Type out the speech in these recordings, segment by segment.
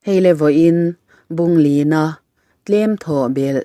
Hei le vawiin Bunglina tlem thawh belh.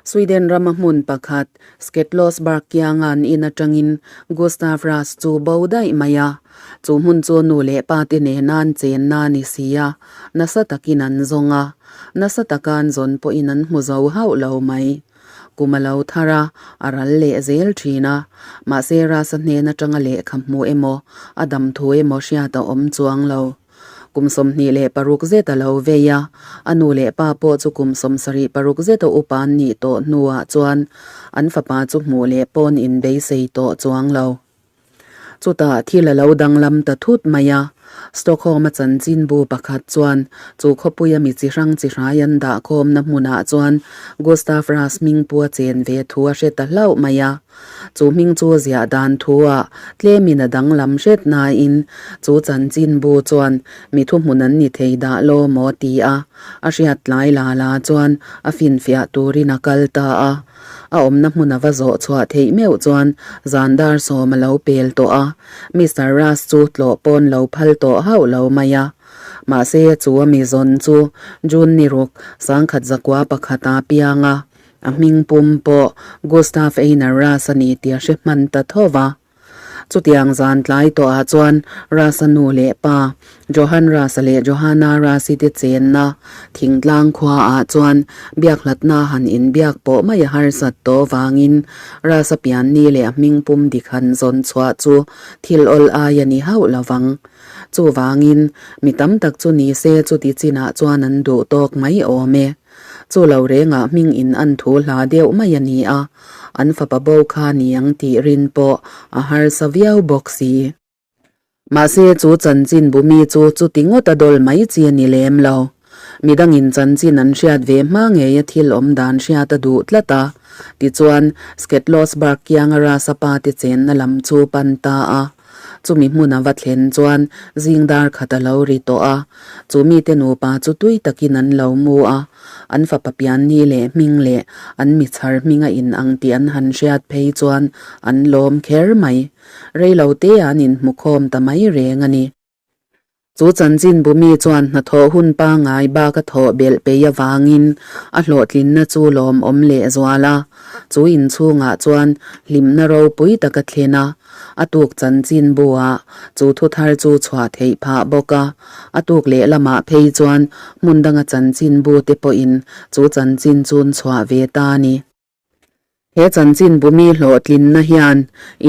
Sweden rama hmun pakhat Sketlosberg kianga an in atangin Gustav Ras chu bo daih mai a. Chu hmun chu nu leh pa te nena an chenna a ni si a, nasa takin an zawng a. Nasa taka an zawn pawhin an hmu zo hauh lo mai. Kum a lo thar a, a ral leh zel thin a. Mahse Rasa hnen atanga lehkha hmu emaw, a dam thu emaw hriat a awm chuang lo. Kum 26 zet a lo vei a, a nu leh pa pawh chu kum 76 zeta upa an nih tawh hnuah chuan an fapa chu hmuh leh pawn inbeisei tawh chuang lo. Chutah thil a lo danglam ta thut mai a, Stockholm-a chanchinbu pakhat chuan chu khawpuia mi chi hrang chi hrai an dahkhawmna hmunah chuan Gustav Ras hmingpu a chen ve thu a hre ta hlauh mai a. Chu hming chu ziah dan thu-ah tlemin a danglam hret nain chu chanchinbu chuan mi thuhmun an ni thei dah law maw ti a, a hriat tlai la la chuan a finfiah turin a kal ta a. A awmna hmun a va zawh chhuah theih meuh chuan zan dar sawm a lo pel tawh a, Mister Russ chu tlawh pawn lo phal tawh hauh lo mai a. Mahse chu a mi zawn chu June ni ruk 1901 a piang a. A hming pum pawh Gustav Einar Ras a ni tih a hre hman ta tho va. Chutiang zan tlai tawhah chuan Ras-a nu leh pa, Johan Ras-a leh Johanna Ras-i te chenna thingtlang khuaah chuan biakhlatna han inbiak pawh mai a harsat tawh vangin Ras-a pianni leh a hming pum dik han zawn chhuah chu thil awl ai a ni hauh lo vang. Chuvangin mi tam tak chu ni se chuti chinah chuan an duh tawk mai awm e. Chu lo rengah hming in an thu hla deuh mai a ni a, an fapa bo kha ni ang tih rin pawh a harsa viau bawk si. Mahse chu chanchin bumi chu chuti ngawt a dawl mai chi a ni lem lo. Midangin chanchin an hriat ve hma ngei a thil awm dan hriat a duh tlat a, tichuan Sketlosberg kianga Rasa pa te chenna lam chu pan ta a. Chumi hmun a va thlen chuan zing dar khat a lo ri tawh a, chu mite nupa chu tui takin an lo mu a, an fapa pianni leh hming leh an michhar hming a in ang tih an han hriat phei chuan an lawm kher mai. Reilo te an inhmu khawm ta mai reng a ni. Chu chanchin bumi chuan hnathawh hun pangngai bak a thawh belh peih avangin a hlawhtlinna chu lawmawm leh zual a. Chu inchhungah chuan hlimna ropui tak a thlen a, a tuk chanchin buah chu thuthar chu chhuah theih phah bawk a. A tuk lehlamah phei chuan hmun danga chanchin bu te pawhin chu chanchin chun chhuah ve ta a ni. He chanchin bumi hlawhtlinna hian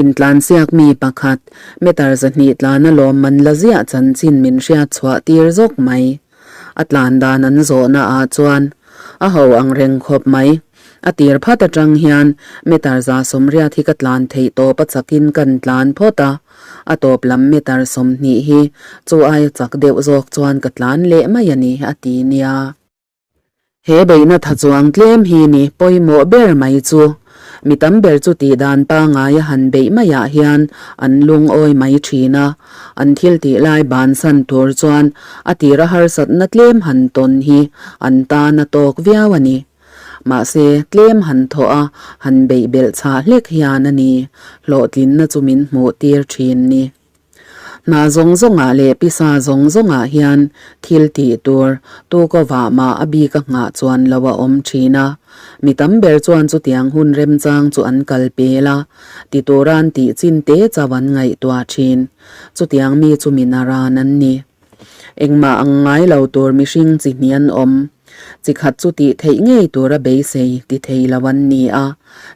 intlansiak mi pakhat meter 200 tlana lawmman la ziah chanchin min hriat chhuah tir zawk mai. A tlan dan an zawhna ah chuan a ho ang reng khawp mai. A tir phat atang hian meter 180 hi ka tlan theih tawp a chakin kan tlan phawt a, a tawp lam meter 20 hi chu aia chak deuh zawk chuan ka tlan leh mai a ni, a ti nia. He beihna tha chuang tlem hi ni pawimawh ber mai chu. Mi tam ber chu tih dan pangngai a han beih maiah hian an lungawi mai thin a, an thil tih lai bansan tur chuan a tira harsatna tlem han tawn hi an tan a tawk viau a ni. Mahse, tlem han thawh a, han beih belh chhah hlek hian a ni hlawhtlinna chu min hmuh tir thin ni. Hna zawng zawngah leh pisa zawng zawngah hian thil tih tur tukovah mah a bik a nghah chuan lo a awm thin a. Mi tam ber chuan chutiang hun remchang chu an kal pel a, ti turan tih chin te chauh an ngaihtuah thin. Chutiang mi chu mi naran an ni. Engmah ang ngai lo tur mihring chi hnih an awm. Chi khat chu tih theih ngei tura beisei ti thei lo an ni a,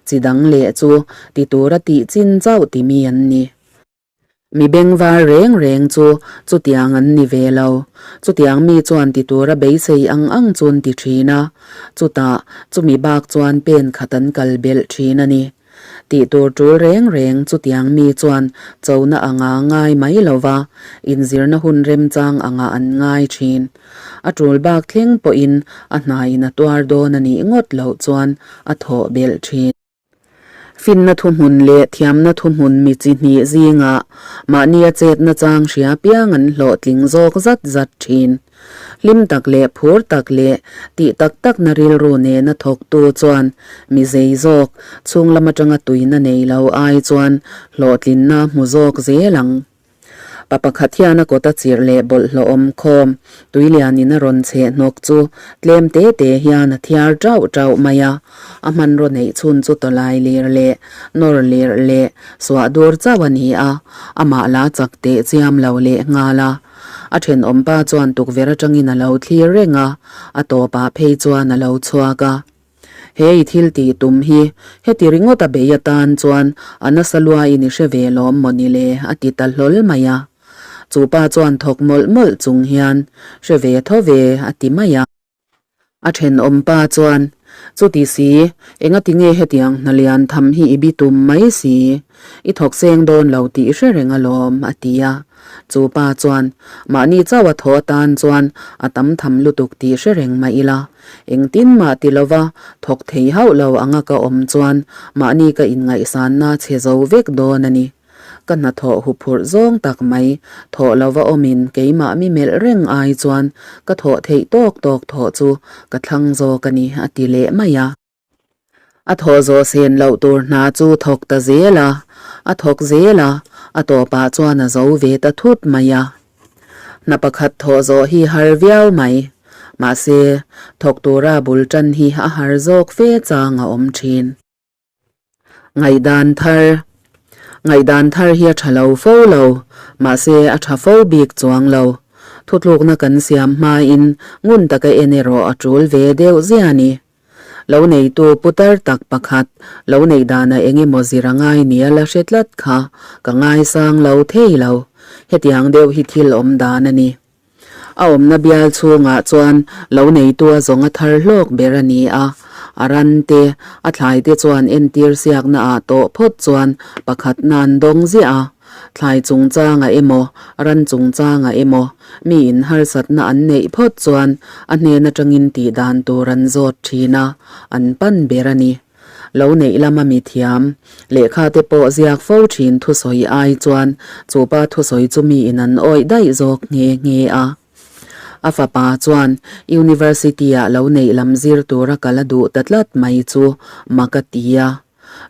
chi dang leh chu ti tura tih chin chauh ti mi an ni. Mi bengvar reng reng chu chutiang an ni ve lo. Chutiang mi chuan ti tura beisei ang ang chun ti thin a, chutah chumi bak chuan pen khat an kal belh thin a ni. Tih tur tul reng reng chutiang mi chuan chona anga ngai mai lo va, inzirna hun remchang anga an ngai thin. A tul bak thleng pawhin a hnaiin a tuar dawn a nih ngawt loh chuan a thawh belh thin. Finna thuhmun leh thiamna thuhmun mi chi hnih zingah mahnia chetna chang hria piang an hlawhtling zawk zat zat thin. Hlim tak leh phur tak leh tih tak takna rilru nena thawktu chuan mi zei zawk, chhung lam atanga tuina nei lo ai chuan hlawhtlinna hmu zawk zel ang. Pa pakhat hian a kawt a chirh leh bawlhhlawh awm khawm. Tuilianin a rawn cheh hnawk chu tlem te te hian a thiar tauh tauh mai a. A hmanraw neih chhun chu tawlai lir leh nawr lir leh suah dur chauh a ni a, amah la chak teh chiam lo leh nghal a. A thenawm pa chuan tukverh atangin a lo thlir reng a, a tawpah phei chuan a lo chhuak a. He i thil tih tum hi heti ringawt a bei atan chuan a nasa luain i hre ve lawm maw ni le a ti ta hlawl mai a. Chu pa chuan thawk mawlh mawlh chung hian hre ve tho ve a ti mai a. A thenawm pa chuan, Chuti si, engati nge hetiang hna lian tham hi i bi tum mai si? I thawk seng dawn lo tih i hre reng alawm, a ti a. Chu pa chuan, Mahni chauh a thaw atan chuan a tam tham lutuk tih hre reng mah ila, engtin mah ti lova thawk thei hauh lo anga ka awm chuan mahni ka inngaihsanna chhe zo vek dawn a ni. Ka hnathawh huphurh zawng tak mai, thawh lova awmin keimah mi melh reng ai chuan ka thawh theih tawk tawk thawh chu ka thlang zawk a ni, a ti leh mai a. A thawh zawh sen loh tur hna chu thawk ta zel a, a thawk zel a, a tawpah chuan a zo ve ta thut mai a. Hna pakhat thawh zawh hi har viau mai, mahse, thawk tura bul tan hi a har zawk fe chang a awm thin. Ngaihdan thar Ngaihdan thar hi a tha lo fo lo, mahse a tha fo bik chuang lo. Thutlukna kan siam hmain ngun taka en erawh a tul ve deuh zia a ni. Lo neitu putar tak pakhat lo neih danah eng emaw zir a ngai nia la hre tlat kha ka ngaisang lo thei lo. Hetiang deuh hi thil awm dan a ni. A awmna bial chhungah chuan lo neitu a zawng a thar hlawk ber a ni a, a ran te, a thlai te chuan entir siakna ah tawh phawt chuan pakhatna an dawng ziah a. Thlai chungchangah emaw, ran chungchangah emaw, mi in harsatna an neih phawt chuan a hnen atangin tih dan tur an zawt thin a, an pan ber a ni. Lo neih lama mi thiam, lehkha te pawh ziak fo thin thusawi ai chuan chu pa thusawi chu mi in an awih daih zawk nghe nghe a. A fapa chuan University-ah lo neih lam zir tura kal a duh ta tlat mai chu mak a ti a.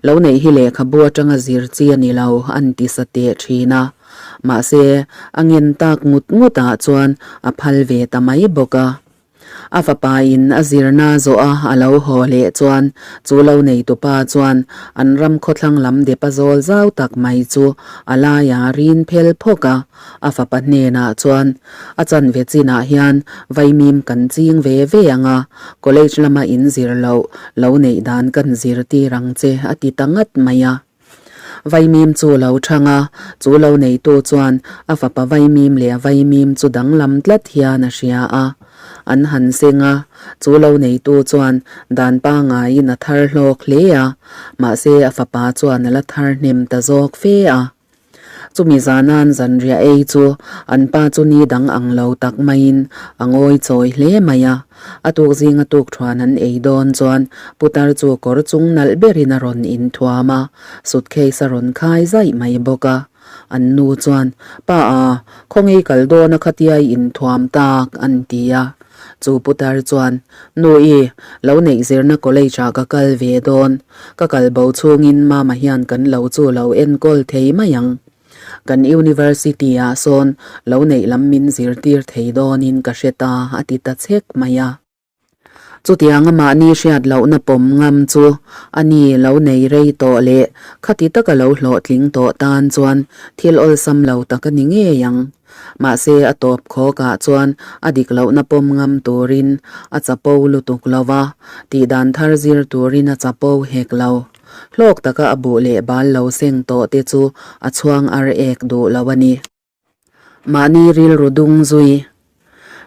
Lo neih hi lehkhabu atanga zir chi a ni lo an ti sa teh thin a. Mahse, a ngen tak ngut ngutah chuan a phal ve ta mai bawk a. A fapa in a zirna zawh a a lo haw leh chuan chu lo neitupa chuan an ram khawthlang lam dep a zawl zau tak mai chu a laia rin phel phawk a. A fapa hnenah chuan a chanve chinah hian vaimim kan ching ve ve ang a, college lama in zir loh lo neih dan kan zirtir ang che a ti ta ngat mai a. Vaimim chu lo chhang a, chu lo neitu chuan a fapa vaimim leh a vaimim chu danglam tlat hian a hria a. An han seng a, chu lo neitu chuan dan pangaiin a thar hlawk hle a, mahse a fapa chuan a la thar hnem ta zawk fe a. Chumi zanan zanriah ei chu an pa chu ni dang ang lo tak maiin a ngawi chawi hle mai a. A tuk zinga tuk thuan an ei dawn chuan putar chu kawr chung nalh berin a rawn inthuam a, suitcase a rawn khai zaih mai bawk a. An nu chuan, Pa a, khawnge kal dawn a khatia i inthuam tak? an ti a. Chu putar chuan, Nu i, lo neih zirna college ah ka kal ve dawn. Ka kal bo chhungin mama hian kan lo chu lo enkawl thei mai ang. Kan university ah sawn lo neih lam min zirtir thei dawnin ka hre ta a ti ta chek mai a. Chutianga mahni hriat lohna pawm ngam chu a ni lo nei rei tawh leh khati taka lo hlawhtling tawh tan chuan thil awlsam lo tak a ni ngei ang. Mahse a tawp khawkah chuan a dik lohna pawm ngam turin a chapo lutuk lo va, tihdan thar zir turin a chapo hek lo. Hlawk taka a buh leh bal lo seng tawh te chu a chhuang ar ek duh lo a ni. Mahni rilru dung zui.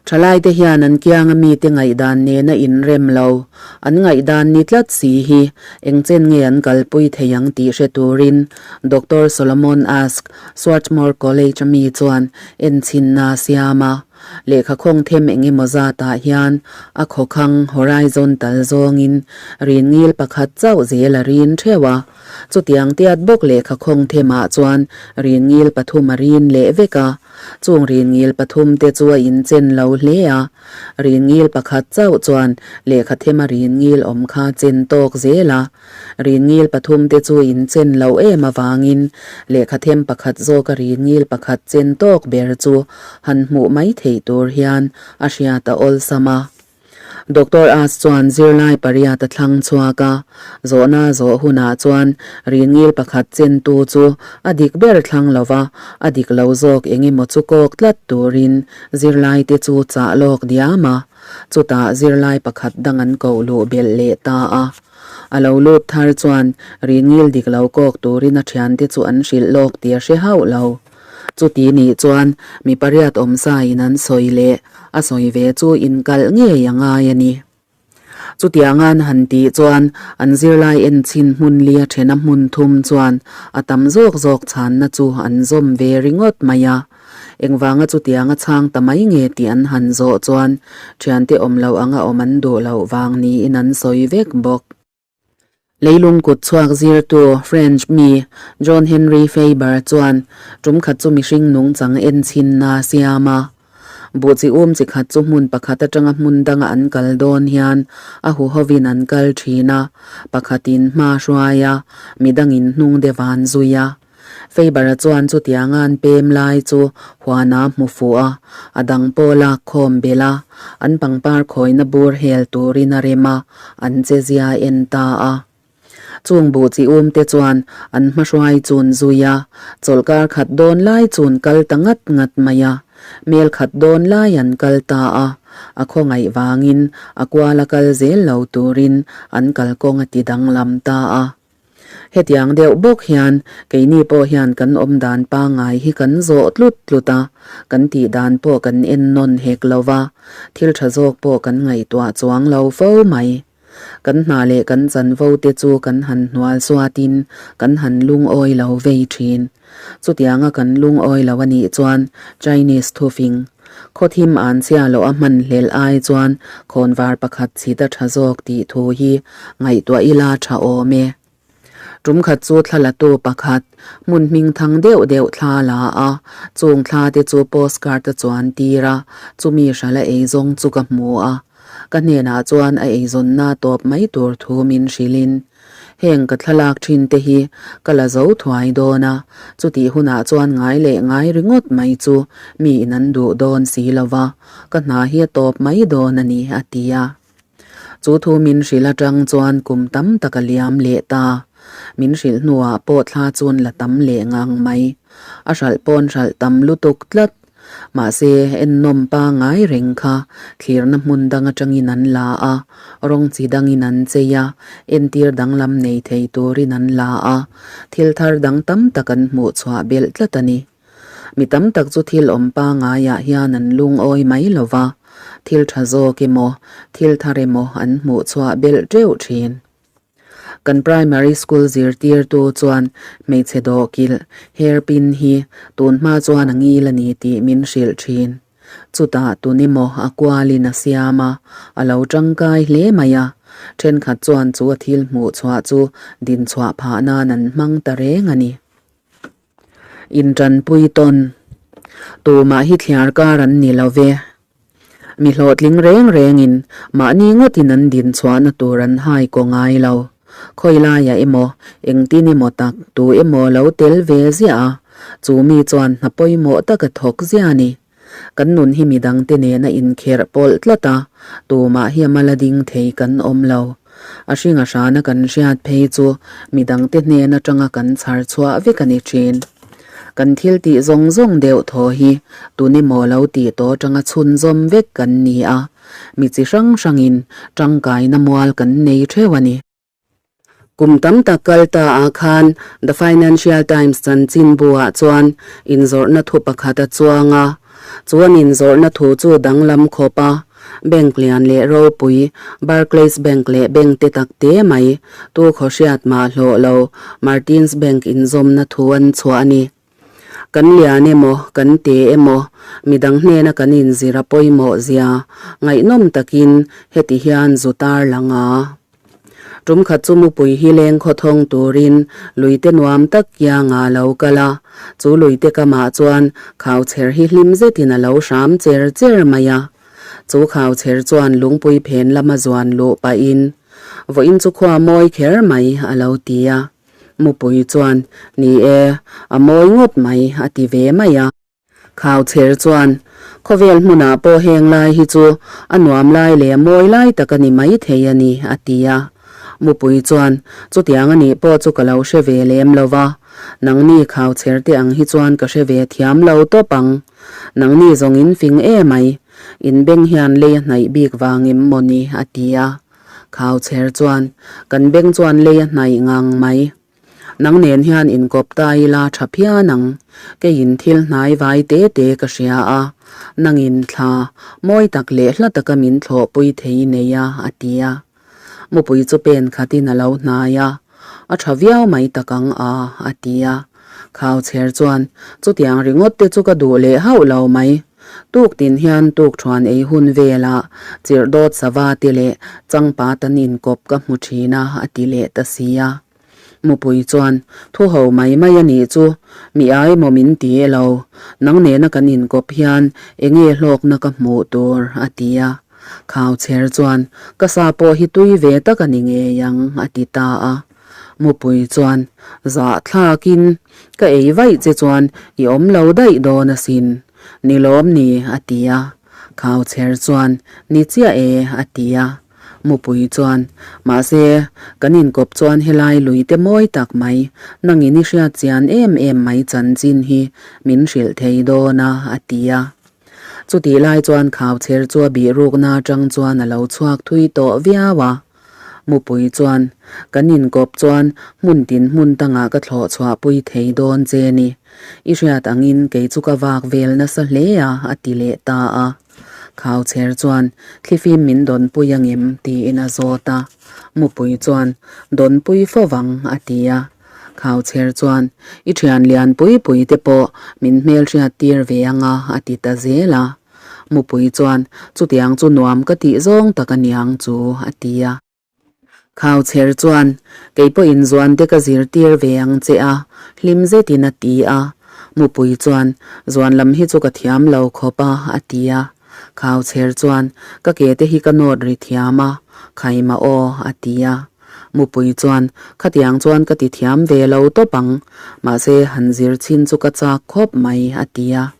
Thalaite hian an kianga mite ngaihdan nena inrem lo, an ngaihdan ni tlat si hi eng chen nge an kalpui thei ang tih hre turin Doctor Solomon Ask, Swarthmore College-a mi chuan enchhinna a siam a. Lehkha khawng them eng emaw zatah hian a khawkhang horizontal zawngin rin ngil pakhat chauh zel a rin theuh a. Chutiang tiat bawk lehkha khawng themah chuan rinngil pathum a rin leh vek a. Chung rinngil pathum te chu a inchen lo hle a. Rinngil pakhat chauh chuan lehkha thema rinngil awm kha chen tawk zel a. Rinngil pathum te chu inchen lo em avangin lehkha them pakhat zawka rinngil pakhat chen tawk ber chu han hmuh mai theih tur hian a hriat a awlsam a. Doctor As chuan zirlai pariat a thlang chhuak a, zawhna zawh hunah chuan rinngil pakhat chentu chu a dik ber thlang lo va, a dik lo zawk eng emaw chu kawk tlat turin zirlaite chu chah lawk diam a, chutah zirlai pakhat dang an koh luh belh leh ta a. A lo lut thar chuan rinngil dik lo kawk turin a thiante chu an hrilh lawk tih a hre hauh lo. Chuti nih chuan mi pariat awmsa in an sawi leh a sawi ve chu inkalh ngei a ngai a ni. Chutiangan han tih chuan an zirlai en chhin hmun lia thena hmun thum chuan a tam zawk zawk chhanna chu an zawm ve ringawt mai a. Engvanga chutianga chhang ta mai nge tih an han zawh chuan thiante awm loh anga awm an duh loh vang niin an sawi vek bawk. Leilung kut chhuak zirtu French mi John Henry Faber chuan tum khat chu mihring nungchang en chhinna a siam a. Buh chi um chi khat chu hmun pakhat atanga hmun danga an kal dawn hian a huhovin an kal thin a, pakhatin hma hruai a, midangin hnung deuh an zui a. Faber-a chuan chutianga an pem lai chu huana hmu fuh a, a dang pawh lak khawm belh a, an pangpar khawina bur hel turin a rem a, an che zia en ta a. Chung buh chi um te chuan an hmahruai chun zui a, chawlhkar khat dawn lai chun kal ta ngat ngat mai a, mel khat dawn lai an kal ta a, a khawngaih vangin a kuala kal zel lo turin an kalkawng a ti danglam ta a. Hetiang deuh bawk hian keini pawh hian kan awm dan pangngai hi kan zawh tlut tlut a, kan tih dan pawh kan en nawn hek lo va, thil tha zawk pawh kan ngaihtuah chuang lo fo mai. Kan hna leh kan chanvo te chu kan han hnual suatin kan han lungawi lo vei thin. Chutianga kan lungawi lo a nih chuan Chinese thufing, Khawthim an chhia loh a hman hlelh ai chuan khawnvar pakhat chhit a tha zawk tih thu hi ngaihtuah ila tha awm e. Tum khat chu thla latu pakhat, hmun hming thang deuh deuh thla la a, chung thla te chu postcard a chuan tir a, chumi hrala eizawng chu ka hmu a. Ka hnenah chuan a eizawnna tawp mai tur thu min hrilhin, Heng ka thlalak thin te hi ka la zo thuai dawn a, chutih hunah chuan ngai leh ngai ringawt mai chu mi in an duh dawn si lo va, ka hna hi a tawp mai dawn a ni, a ti a. Chu thu min hrilh atang chuan kum tam tak a liam leh ta. Min hrilh hnuah pawh thla chuan la tam leh ngang mai. A hralh pawn hralh tam lutuk tlat. Mahse, ennawm pangngai reng kha thlirna hmun dang atangin an la a, rawng chi dangin an chei a, entir danglam nei thei turin an la a, thil thar dang tam tak an hmuh chhuah belh tlat a ni. Mi tam tak chu thil awm pangngaiah hian an lungawi mai lo va, thil tha zawk emaw, thil thar emaw an hmuh chhuah belh teuh thin. Kan primary school zirtirtu chuan hmeichhe dawhkilh, hairpin, hi tun hma chuan a ngil a ni tih min hrilh thin. Chutah tun emaw a kualin a siam a, a lo tangkai hle mai a. Thenkhat chuan chu a thil hmuh chhuah chu dinchhuah phah nan an hmang ta reng a ni. Intanpui tawn. Tumah hi thliar kar an ni lo ve. Mi hlawhtling reng rengin mahni ngawtin an din chhuahna tur an hai kaw ngai lo. Khawi laiah emaw, engtin emaw tak tu emaw lo tel ve ziah a, chu mi chuan hna pawimawh taka thawk ziah a ni. Kan nun hi midangte nena inkherh pawlh tlat a, tumah hi a mala ding thei kan awm lo. A hringa hrana kan hriat phei chu midangte hnen atanga kan chhar chhuah vek a ni thin. Kan thil tih zawng zawng deuh thaw hi tun emaw lo tih tawh atanga chhunzawm vek kan ni a, mi chi hrang hrangin tangkaina mual kan nei theuh a ni. Kum tam tak kal ta ah khan The Financial Times chanchinbu ah chuan inzawrhna thu pakhat a chuang a, chuan inzawrhna thu chu danglam khawp a, bank lian leh ropui Barclays Bank leh bank te tak te mai tu khaw hriat mah hlawh lo Martins Bank inzawmna thu an chhuah a ni. Kan lian emaw, kan te emaw, midang hnena kan inzir a pawimawh zia ngaihnawm takin heti hian zu tar lang a. Tum khat chu mupui hi leng khawthawng turin luite nuam tak kianga lo kal a, chu luite kamah chuan khauchher hi hlim zetin a lo hram cher cher mai a. Chu khauchher chuan lungpui phen lama zuan luh pahin, Vawiin chu khua mawi kher mai a lo ti a. Mupui chuan, Ni e, a mawi ngawt mai a ti ve mai a. Khauchher chuan, Khawvel hmunah pawh heng lai hi chu a nuam lai leh mawi lai tak a ni mai thei a ni, a ti a. Mupui chuan, Chutiang a nih pawh chu ka lo hre ve lem lo va, nangni khauchher te ang hi chuan ka hre ve thiam lo tawp ang. Nangni zawng in fing e mai, in beng hian lei a hnaih bik vang em maw ni, a ti a. Khauchher chuan, Kan beng chuan lei a hnaih ngang mai. Nang nen hian inkawp ta ila tha phian ang, keiin thil hnai vai te te ka hria a, nangin thla mawi tak leh hla taka min thlawhpui thei nei a, a ti a. Mupui chu pen khatin a lo hnai a, A tha viau mai tak ang a, a ti a. Khauchher chuan, Chutiang ringawt te chu ka duh leh hauh lo mai. Tuk tin hian tuk thuan ei hun velah chirh dawt sava te leh changpa tan inkawp ka hmu thin a, a ti leh ta si a. Mupui chuan, Thu ho mai mai a nih chu, mi ai maw min ti e lo, nang nena kan inkawp hian enge hlawkna ka hmuh tur, a ti a. Khauchher chuan, Ka sa pawh hi tui ve tak a ni ngei ang, a ti ta a. Mupui chuan, Zahthlakin, ka ei vaih che chuan i awm lo daih dawn asin. Ni lawm ni, a ti a. Khauchher chuan, Ni chiah e, a ti a. Mupui chuan, Mahse, kan inkawp chuan helai lui te mawi tak mai, nangin i hriat chian em em mai chanchin hi min hrilh thei dawn a, a ti a. Chutih lai chuan Khauchher chu a bihrukna atang chuan a lo chhuak thui tawh viau a. Mupui chuan, Kan inkawp chuan hmun tin hmun tangah ka thlawh chhuahpui thei dawn che ni. I hriat angin kei chu ka vak vel nasa hle a, a ti leh ta a. Khauchher chuan, Thlifim min dawnpui angem? tiin a zawt a. Mupui chuan, Dawnpui fo vang, a ti a. Khauchher chuan, I thian lian pui pui te pawh min hmelhriat tir ve anga, a ti ta zel a. Mupui chuan, Chutiang chu nuam ka tih zawng tak a niang chu, a ti a. Khauchher chuan, Kei pawhin zuan te ka zirtir ve ang che a, hlim zetin a ti a. Mupui chuan, Zuan lam hi chu ka thiam lo khawp a, a ti a. Khauchher chuan, Ka ke te hi ka nawt ri thiam a, khaima aw, a ti a. Mupui chuan, Khatiang chuan ka ti thiam ve lo tawp ang, mahse han zir chhin chu ka chak khawp mai, a ti a.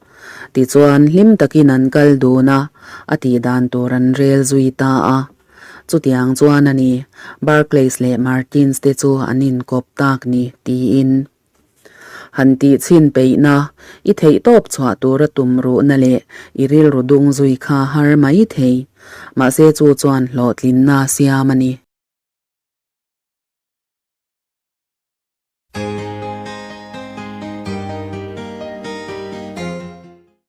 Tichuan, hlim takin an kal dun a, a tih dan tur an rel zui ta a. Chutiang chuan a ni, Barclays leh Martins te chu an inkawp tak ni, tiin. Han tih chhin peihna, i theihtawp chhuah tura tum ruhna leh i rilru dung zui kha har mai thei. Mahse chu chuan hlawhtlinna a siam a ni.